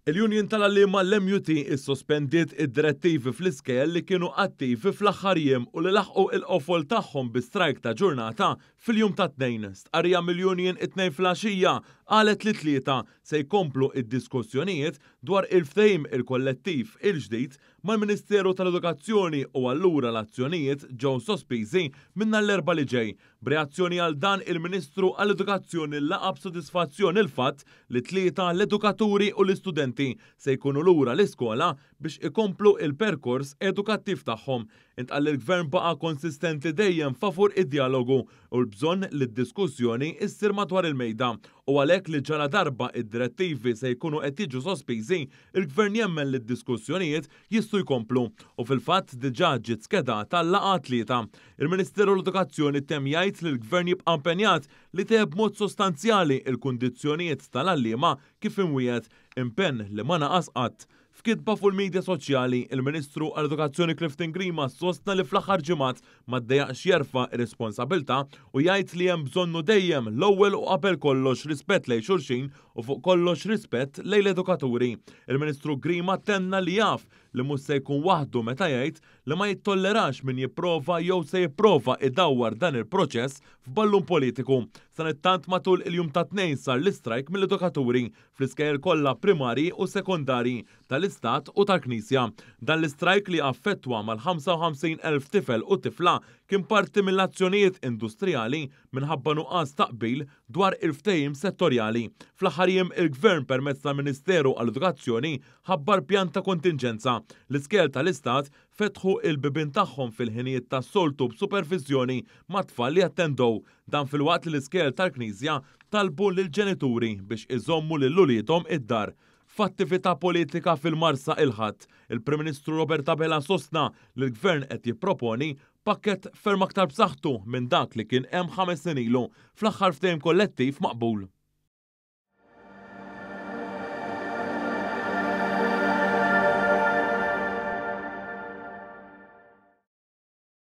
Il-Union tal-Għalliema l-MUT issospendiet id-direttivi fl-iskejjel li kienu attivi fl-aħħar jiem u li laħqu il-qofol tagħhom bi strajk ta' ġurnata fil-jum tat-Tnejn. Stqarrija mill-Union it-Tnejn filgħaxija qalet li t-Tlieta se jkomplu id-diskussjonijiet dwar il-ftehim il-kollettiv il-ġdid mal-Ministeru tal-Edukazzjoni u allura l-azzjonijiet ġew sospiżi minn nhar l-Erbgħa li ġej. B'reazzjoni għal dan, il-Ministru għall-Edukazzjoni laqa' b'sodisfazzjon il-fatt li t-Tlieta l-edukaturi u l-istudenti se jkunu lura l-iskola biex ikomplu il-perkors edukattiv tagħhom. Intqal li l-Gvern baqa' konsistenti dejjem favur id-djalogu u l-bżonn li d-diskussjoni ssir madwar il-mejda u għalhekk li ġaladarba id-direttivi se jkunu qed jiġu sospiżi, il-Gvern jemmen li d-diskussjonijiet jistgħu jkomplu u fil-fatt diġà ġiet skedata laqgħa t-Tlieta. Il-Ministeru l-Edukazzjoni temm jgħid li l-Gvern jibqa' impenjat li jtejjeb b'mod sostanzjali l-kundizzjonijiet tal-għalliema kif imwiegħed, impenn li ma naqas qatt. F'kitba fuq il-midja soċjali, il-Ministru għall-Edukazzjoni Clifton Grima sostna li fl-aħħar ġimgħat ma ddejjaqx jerfa' r-responsabilità u jgħid li hemm bżonnu dejjem l-ewwel u qabel kollox rispett lejn xulxin u fuq kollox rispett lejn l-edukaturi. Il-Ministru Grima tenna li jaf li mhux se jkun waħdu meta jgħid li ma jittollerax min jipprova jew se jipprova idawwar dan il-proċess f'ballun politiku. Sanittant matul il-jum tat-Tnejn sar l-istrajk mill-edukaturi fl-iskejjel kollha primarji u sekondarji tal-Istat u tal-Knisja. Dan l-istrajk li affettwa mal-55,000 tifel u tifla kien parti mill-azzjonijiet industrijali minħabba nuqqas ta' qbil dwar il-ftehim settorjali. Fl-aħħar jiem il-Gvern permezz tal-Ministeru għall-Edukazzjoni ħabbar pjan ta' kontinġenza. L-iskejjel tal-Istat fetħu il-bibien tagħhom fil-ħinijiet tas-soltu b'superviżjoni mat-tfal li attendew. Dan filwaqt li l-iskejjel tal-Knisja talbu lill-ġenituri biex iżommu lil uliedhom id-dar. F'attività politika fil-Marsa il-Ħadd, il-Prim Ministru Robert Abela sostna li l-Gvern qed jipproponi pakkett ferm aktar b'saħħtu minn dak li kien hemm 5 snin ilu fl-aħħar ftehim kollettiv maqbul.